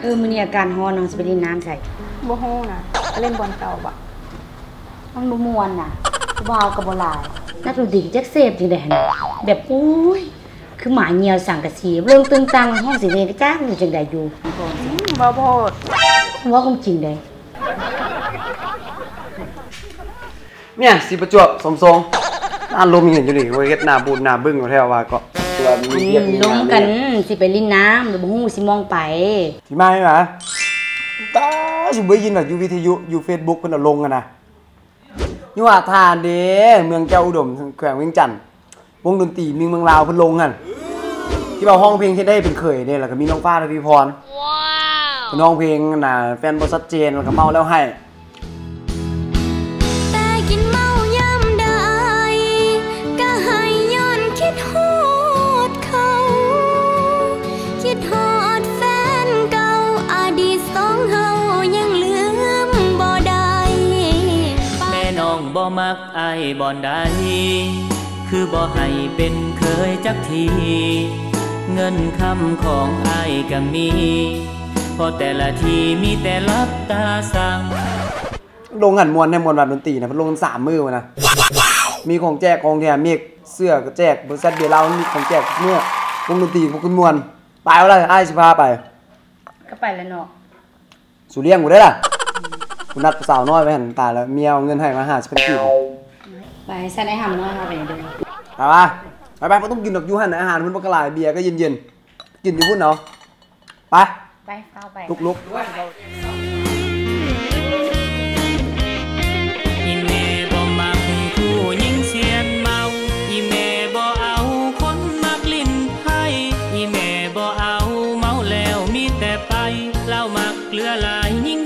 ເອີ ມື້ນີ້ອາກາດຮ້ອນ ນ້ອງຊິໄປຫຼິ້ນນ້ຳໃສ? ບໍ່ຮູ້ນະ ໄປຫຼິ້ນບ່ອນເກົ່າບໍ? ມັນບໍ່ມ່ວນນະ ຜູ້ບ່າວກໍບໍ່ຫຼາຍ ນັກດົນຕີຈັກເສບຈັ່ງໃດຫັ້ນນະ ແບບ ໂອ້ຍ ຄືໝາຍ່ຽວສັງກະສີ ເລື່ອງຕຶງຕັງ ຮ້ອງສຽງເດກະຈັກຢູ່ຈັ່ງໃດຢູ່. ອືມ ເວົ້າໂພດ ເວົ້າຄວາມຈິງເດ້. ເມຍ ຊິປະຈວບສົມຊົງ ອາລົມເຫັນຢູ່ນີ້ ເຮັດໜ້າບູດໜ້າບຶ້ງແທ້ວ່າເກາະ ລົມກັນ ຊິໄປຫຼິ້ນນ້ຳ ແລ້ວບໍ່ຮູ້ຊິມອງໄປ ຊິມາໃຫ້ຫວາ? ຕາ ຊິບໍ່ໄດ້ຍິນວ່າຢູ່ວິທະຍຸ ຢູ່ເຟສບຸກເພິ່ນເອົາລົງຫັ້ນນະ ຢູ່ຫາທ່ານເດ້ ເມືອງແກ້ວອຸດົມ ແຂວງວຽງຈັນ ວົງດົນຕີໜຶ່ງເມືອງລາວເພິ່ນລົງຫັ້ນ ທີ່ວ່າຮ້ອງເພງເຮັດໃຫ້ເປັນເຂີຍເດ້ ແລ້ວກໍມີນ້ອງຟ້າ ທະວີພອນ ເພິ່ນຮ້ອງເພງອັນນ່າ ແຟນບໍ່ຊັດເຈນ ແລ້ວກໍເມົາແລ້ວໄຫ້. ແຕ່ກິນເມົາຍາມໃດ ກະໄຫ້ຍ້ອນຄິດຮອດເຂົາ ຄິດຮອດແຟນເກົ່າ ອະດີດສອງເຮົາຍັງລືມບໍ່ໄດ້. ແມ່ນ້ອງບໍ່ມັກອ້າຍບ່ອນໃດ ຄືບໍ່ໃຫ້ເປັນເຂີຍຈັກທີ ເງິນຄຳຂອງອ້າຍກະມີ ເພາະແຕ່ລະທີມີແຕ່ຫຼັບຕາສັ່ງ. ລົງຫັ້ນມ່ວນແທ້ ມ່ວນວັດດົນຕີນະ ເພິ່ນລົງສາມມື້ພຸ້ນນະ ມີຂອງແຈກຂອງແຖມອີກ ເສື້ອກະແຈກ ບໍລິສັດເບຍລາວມີຂອງແຈກທຸກມື້ ວົງດົນຕີພວກເພິ່ນມ່ວນ ໄປບໍ່ລະ ອ້າຍຊິພາໄປ ກໍໄປແຫຼະເນາະ ສູລ້ຽງກູເດ້ລະ ກູນັດສາວນ້ອຍໄວ້ຫັ້ນ ຕາຍລະ ເມຍເອົາເງິນໃຫ້ມາຫ້າສິບພັນກີບ ໄປ ຊັ້ນອ້າຍຫຳນ້ອຍເຮົາໄປເດີ ໄປວະ ໄປໆ ບໍ່ຕ້ອງກິນດອກ ຢູ່ຫັ້ນອາຫານເພິ່ນບັກກະຫຼາຍ ເບຍກໍເຢັນໆ ກິນຢູ່ພຸ້ນເອົາ. ໄປ ໄປ ຟ້າວໄປ ລຸກໆ. ອີ່ແມ່ບໍ່ມັກຜູ້ຍິງຊຽນເມົາ ອີ່ແມ່ບໍ່ເອົາຄົນມັກຫຼິ້ນໄພ້ ອີ່ແມ່ບໍ່ເອົາເມົາແລ້ວມີແຕ່ໄປ ລາວມັກເຫຼືອຫຼາຍຍິງ